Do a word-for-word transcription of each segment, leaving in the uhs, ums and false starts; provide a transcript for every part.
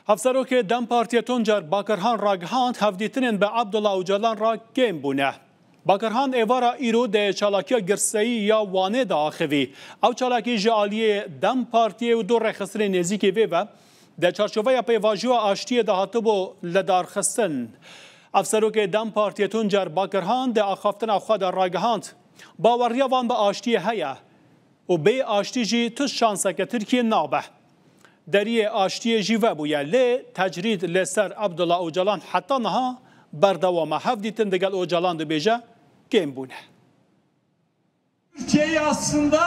Hevserokê DEM Partiyê Tuncer Bakirhan ragihand, hevdîtinên bi Abdullah Ocalan re kêm bûne. Bakirhan êvara îro di çalakiya girseyî ya Wanê de axivî. Ew çalakî ji aliyê DEM Partiyê û du rêxistinên nêzîkî vê ve di çarçoveya pêvajoya aştiyê de hatibû lidarxistin. Hevserokê DEM Partiyê Tuncer Bakirhan di axaftina xwe de ragihand, baweriya wan bi aştiyê heye û bê aştî jî tu şanseke Tirkiyê nabe. Deriyê aştiyê jî vebûye, lê tecrîd li ser Abdullah Ocalan heta niha berdewam e. Hevdîtin digel Ocalan dibêje kêm bûne. Türkiye'yi aslında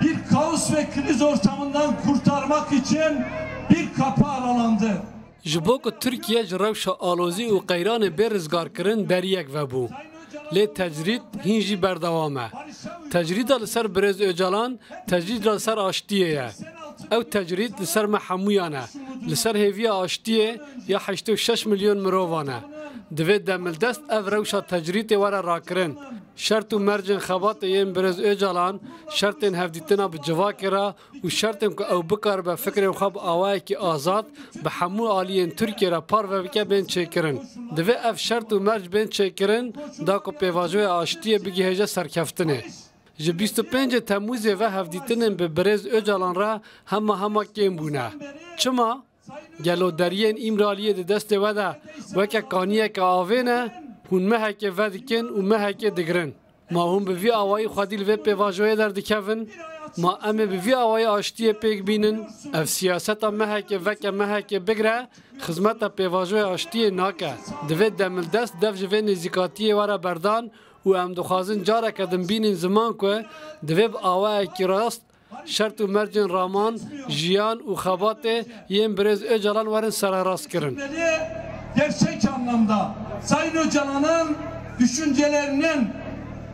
bir kaos ve kriz ortamından kurtarmak için bir kapı aralandı. Ji bo ku Tirkiye ji rewşa alozî û qeyranê bê rizgarkirin deriyek vebû. Lê tecrîd hîn jî berdewam e. Tecrîda li ser birêz Ocalan tecrîda li ser aştiyê ye. Ew tecrîd li ser me hemûyan e. Li ser hêviya aştiyê ya heştê û şeş milyon mirovan e. Divê demildest ev rewşa tecrîdê were rakirin. Şert û mercên xebatê yên birêz Ocalan şertên hevdîtina bi civakê re û şertên ku ew bikaribe fikrên xwe bi awayekî azad bi hemû aliyên Tirkiyê re parve bike bên çêkirin. Divê ev şert û merc bên çêkirin da ku pêvajoya aştiyê bigihêje serkeftinê. Ji bîst û pêncê Temmûzê ve hevdîtinên bi birêz Ocalan re hema hema kêm bûne. Çima? Gelo deriyên Îmraliyê di destê we de weke kaniyeke avê ne, hûn mehekê vedikin û mehekê digirin. Ma hûn bi vî awayî xwedî li vê pêvajoyê derdikevin? Ma em ê bi vî awayî aştiyê pêk bînin? Ev siyaseta mehekê veke mehekê bigire, xizmeta pêvajoya aştiyê nake. Divê demildest dev ji vê nêzîkatiyê were berdan û em dixwazin careke din bînin ziman ku divê bi awayekî rast şert û mercên raman, jiyan û xebatê yên birêz Ocalan werin sererastkirin. Gerçek anlamda Sayın Öcalan'ın düşüncelerinin,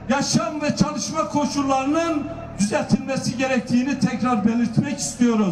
yaşam ve çalışma koşullarının düzeltilmesi gerektiğini tekrar belirtmek istiyoruz.